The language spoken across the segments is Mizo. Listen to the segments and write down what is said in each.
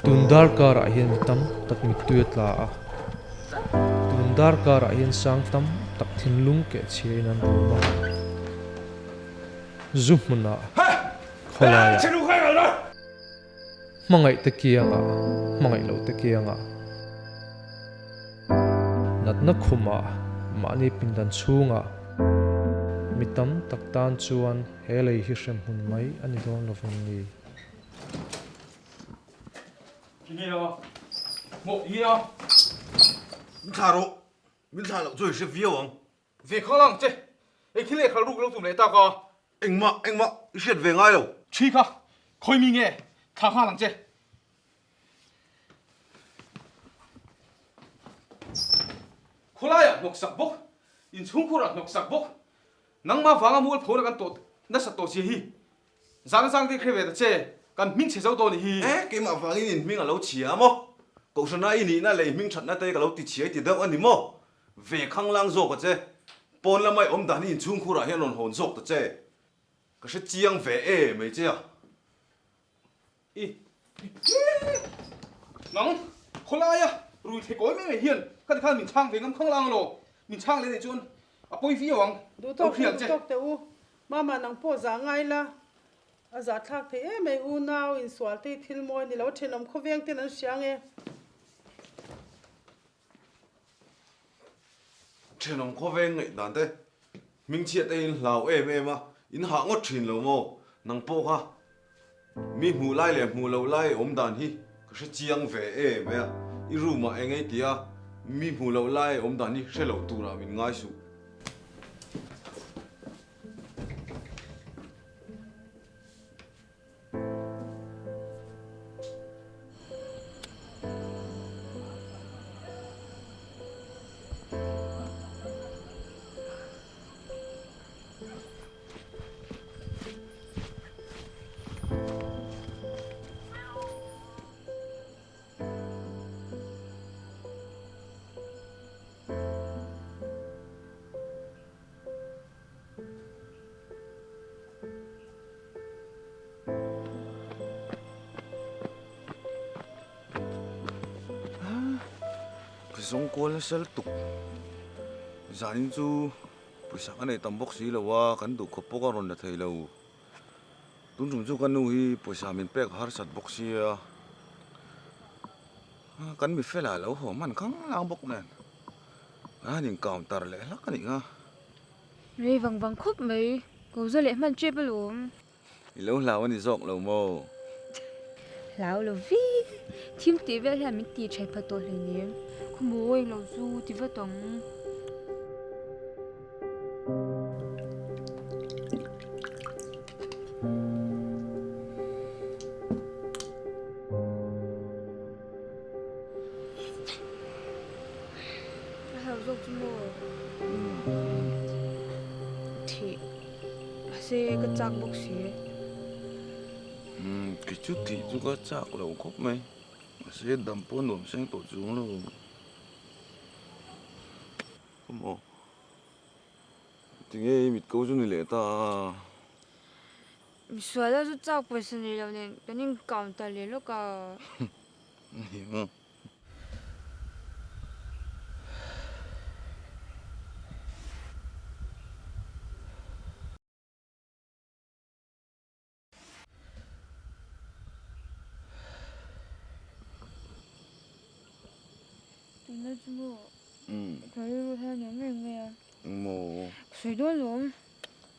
Tun darkarah hian mi tam tak mittui a tla a, tun darkarah hian sang tam tak thinlung keh chhiain an rum a. Zu hmunah, khawlaiah, hmangaih te kiangah, hmangaih loh te kiangah, natna khumah, mahni pindan chhungah, mi tam tak tan chuan he lei hi hremhmun mai a ni dawn lovin ni. Min thlah rawh, min thlah loh chu i hre viau ang. Ve khang lang che, ei thil leh khal ruk lo tum leh tak a. Engmah, engmah i hriat ve ngai lo. Thi kha, khawi mi nge thlah nghal ang che. Khawlaiah hnawksak bawk, inchhungkhurah hnawksak bawk, nangmah vanga mualphona kan tawh nasat tawh zia hi Zang zang te hre ve ta che, kan hming chhe zo tawh ni hi. E, keimah vangin in hming a lo chhia a maw? Kohhrana i nihna leh i hming thatna te ka lo ti chhia i ti deuh a ni maw? Ve khanglang zawk a che, pawn lama i awm dan hi inchhungkhurah hian rawn hawn zawk ta che. Ka hre chiang ve e mai che a. I nang khawlaia rui thle kawi mai mai hian ka ti khan min chhang ve ngam khanglang alo, min chhang leh nei chuan a pawi viau ang, Duh lo tawk hria ang duh che. tawk teh u, Mama nang pawh zah ngai la, a zah thlak thei em mai u nau insual te hi thil mawi ni lo, thenawm khawveng ten an hria nge. Thenawm khawveng ngaihdan te hmingchhiat te in hlau em em a, in hah ngawt thin lo maw? Nang pawh kha mi hmuh lai leh hmuh loh lai awm dan hi ka hre chiang ve em e a, i room ah eng ei tia mi hmuh loh lai awm dan hi hre loh turah min ngai suh. Ka zawng kual nasa lutuk zanin chu pawisa ka nei tam bawk si lo a kan duh khawp pawh ka rawn la thei lo tun tum chu ka nu hi pawisa min pek harsat bawk sia kan mi fela lo haw hman khang lang bawk nen a han in counter leh hlak a nih kha. Rei vang vang khawp mai, ko za leh hman tep alawm. I lo hlau a ni zawk lo maw? Hlau lo vi, thim tih vel hian min tih thaih pha tawh hleinem. Khawmawi lo chu ti vat ang. A hlau zawk chu maw? Thih mahse ka chak bawk si. Umm kei chu thih chu ka chak lo khawp mai mahse dam pawh nuam seng tawh chuang lo. Khawmaw tinge i mit ko chu ni leh ta a? Misual a zu chak pawisa nei lo nen kan in counter leh lawk a. Ni maw? Tuna chu maw ka rilru hian a nuam reng mai a. Maw? Ka sawi dawn lawm.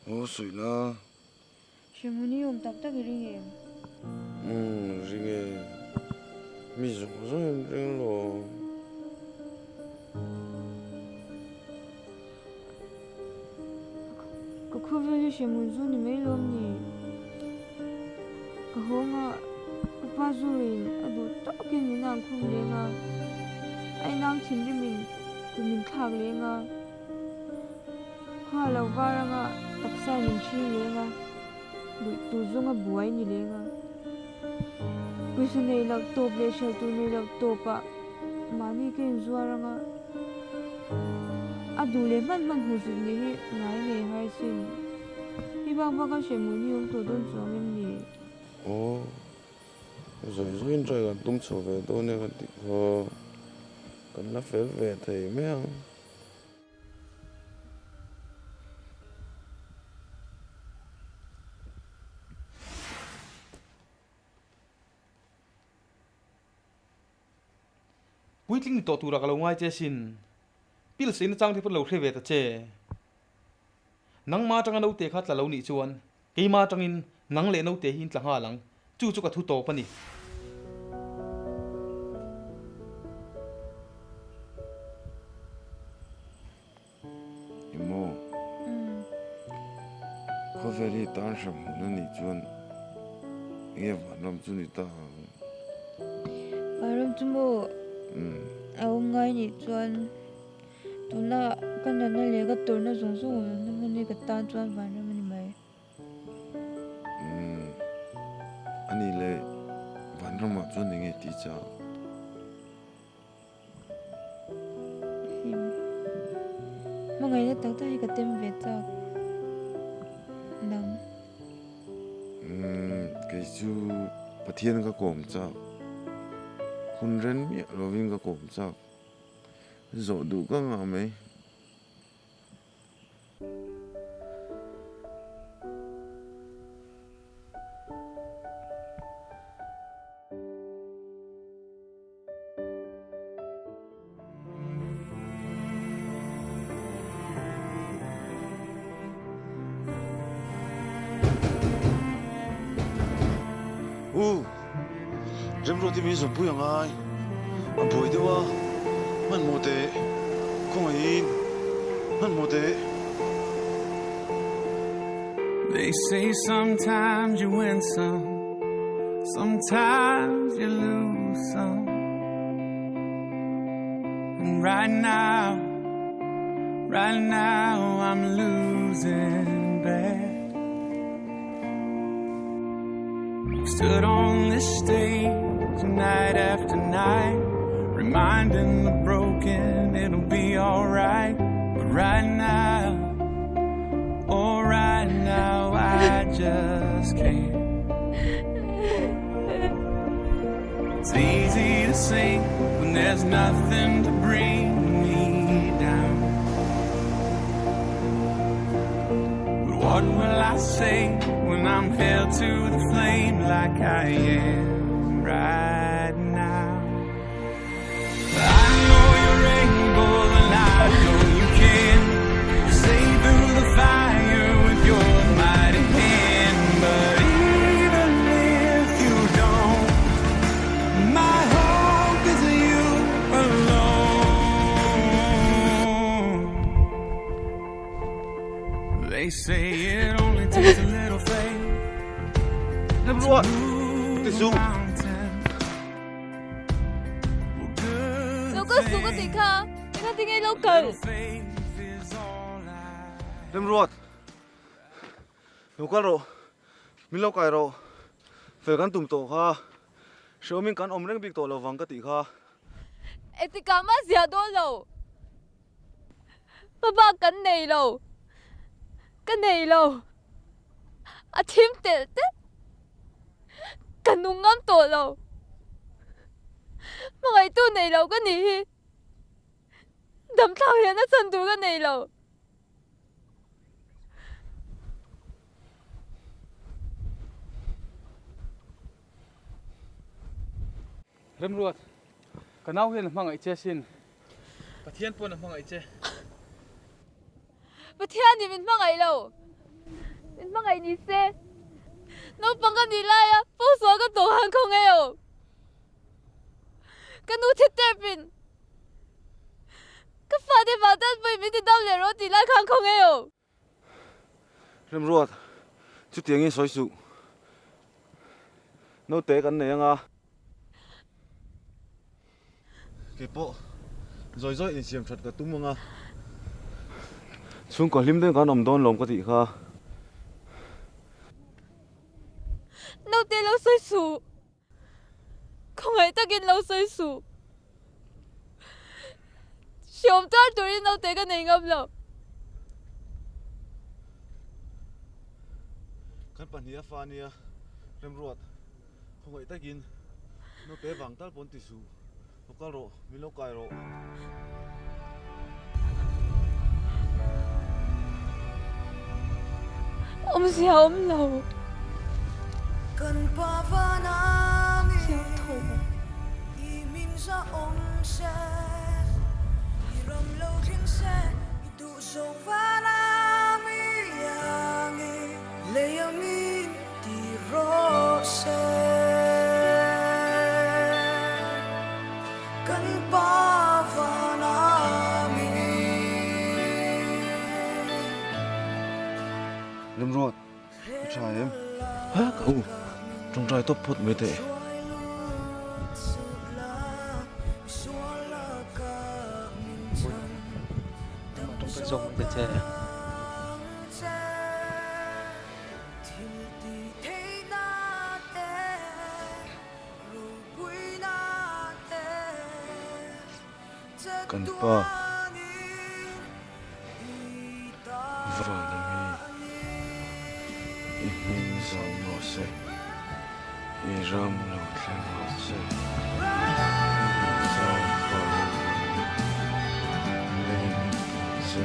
Aw sawi la. Hremhmun i awm tak tak i ring em? Umm ring e. Mi zawng zawng in ring lawm. Ka khawvel hi hremhmun zu ni mai lawm ni? Ka hawng a, ka pa zurin a duh tawkin min ang khum leng a, a inang thinrimin kum min thlak leng a. Kha lo var anga taksa in min thlir leng a, luih tur zawnga buai ni leng a. Pawisa nei loh tawp leh hralh tur nei loh tawpah mahni ka inzuar anga a duh leh hman hman hmuh zut ni hi ngai nei har sin. Hi bak bak a hreh hmuh ni awm tawh dawn chuang em ni? Aw. Zawi zawiin try kan tum chho ve dawn e ka tih kha kan la fel ve thei mai ang. Puitling ni tawh tura ka lo ngai che sin. Pills eina chang te pawh lo hre ve ta che. Nangma atanga naute kha tla lo nih chuan keima atangin nang leh naute hi in tla nghal ang. Chu chu ka thu tawp a ni. Emaw? Khawvel hi tan hram hun a nih chuan enge vanram chu ni ta ang? Vanram chu maw a awm ngai nih chuan tuna ka natna leh ka tawrhna zawng zawng awm lohna hmun hi ka tan chuan vanram a ni mai. Umm a nih leh vanramah chuan enge tih chak? Hlim. Hmangaihna tak tak hi ka tem ve chak. Nang. Umm kei chu Pathian ka kawm chak. Hun ren miah lovin ka kawm chak. Zawh duh ka ngah mai. U, remruati min zawmpui a ngai. A buai deuh a, hmanhmawh teh, khawngaihin hmanhmawh teh. They say sometimes you win some, sometimes you lose some. And right now, right now I'm losing bad. I've stood on this stage night after night, reminding the broken it'll be alright. But right now, oh right now I just can't. It's easy to sing when there's nothing to bring me down. But what will I say when I'm held to the flame like I am right now? I know you're able and I know you can save through the fire with your mighty hand. But even if you don't, my hope is you alone. They say it only takes a little faith Remruat, to move ti a su. mountain. Well, good Lo kal suh ka tih kha, engah tinge i lo kal? faith is all I Remruat, lo kal rawh, min lo kai rawh, fel kan tum tawh kha, hrehawmin kan awm reng bik tawh lo vang ka tih kha. Engtikah mah ziah dawn lo, hma bak kan nei lo, ka nei lo, a thim telh telh. Ka nung ngam tawh lo. Hmangaihtu nei lo ka nih hi. Damthlak hian a chhan tur ka nei lo. Remruat, ka nau hian a hmangaih che asin. Pathian pawn a hmangaih che. Pathian in min hmangaih lo. Min hmangaih ni se. Naupang ka nih lai a, pawngsual ka tawh han khaw ngei o. Ka nu thi tep in ka fate vang tan pawhin min ti dam leh rawh tih lai khan khaw ngei o. Remruat, chutiangin sawi suh. Naute kan nei anga. Keipawh zawi zawi insiam that ka tum anga. Chhungkaw hlim deuhin kan awm dawn lawm ka tih kha. Naute lo sawi suh. Khawngaih takin lo sawi suh. Hriawm tar turin naute ka nei ngam lo. Kan pahnih a fa nia Remruat, khawngaih takin. Naute vang tal pawn ti suh. Lo kal rawh, min lo kai rawh. Awmzia awm lo. Remruat, i tha em? Ha, ka u, tawngtai tawp phawt mai teh. Tawngtai zawk mai ta che. Kan pa Vana mi i hming zau rawh se, i ram lo thleng rawh se, i duhzau vana mi lei min ti se.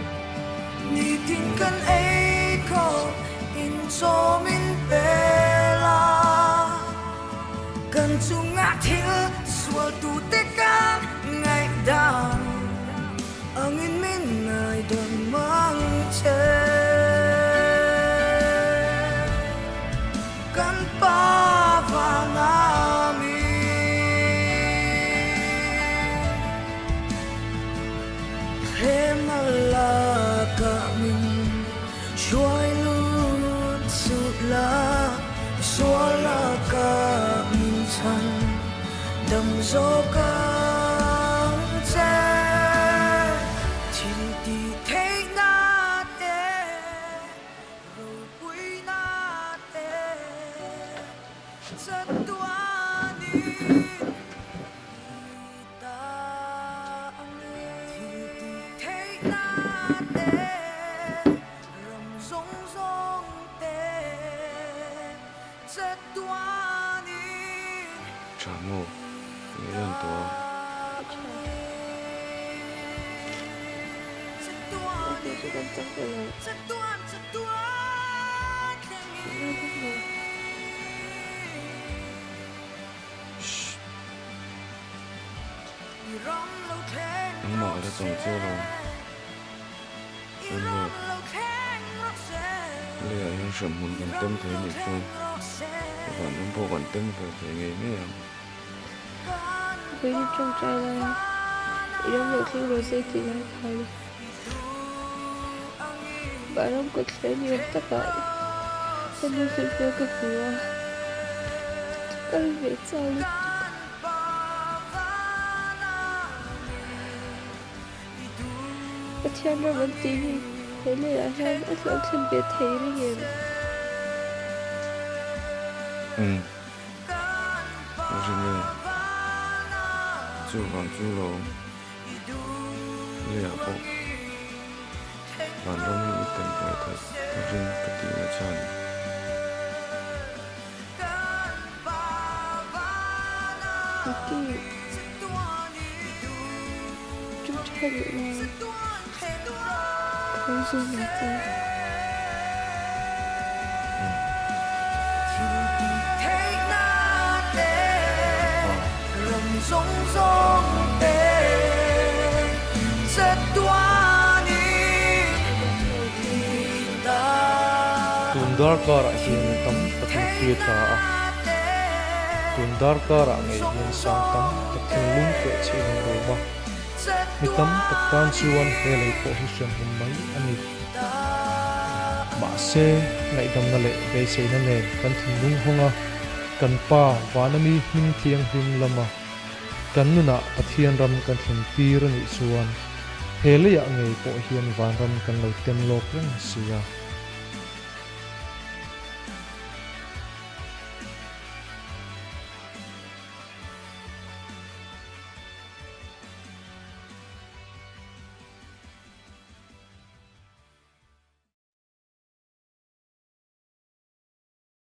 Nitin kan ei khaw inchawm in pel a, kan chungah thil sual tute kan ngaihdam angin min ngaidam ang che. Kan pa vanga mi. Hremna lakah min hruai lut suh la, sual lakah min chhan dam zawk ang che. Thil tih theihna te, ropuina te, chatuanin i Tha maw? Nge i rawn tawh a? Shh. Nangmah ka la chawng che alawm. Chuan maw, leiah hian hremhmun kan tem thei anih chuan vanram pawh kan tem ve thei ngei ngei ang. Vawiin tawngtai laia i ram lo thleng rawh se tih lai khan vanram kawtthler ni awm takah ka nu hlimhmel ka hmu a, ka kal ve chau lutuk. Pathian ram an tih hi he leiah hian a hlauh thlen ve thei ring em? Umm, ka ring e. Chuvang chu lo leiah pawh vanram hi i tem ve theih ka ring ka tihna chhan. Niki chu tha leh lai ka lo zawm ang che. Tun darkarah hian mi tam tak mittui a tla a, tun darkarah ngei hian sang tam tak thinlung feh chhin an rum a, mi tam tak tan chuan he lei pawh hi hremhmun mai a ni. Mahse, ngaihdamna leh beiseina nen kan thinlung hawng a, kan Pa Vanami hming thianghlim lama kan nunah Pathian ram kan thlen tir a nih chuan he leiah ngei pawh hian vanram kan lo tem lawk reng si a.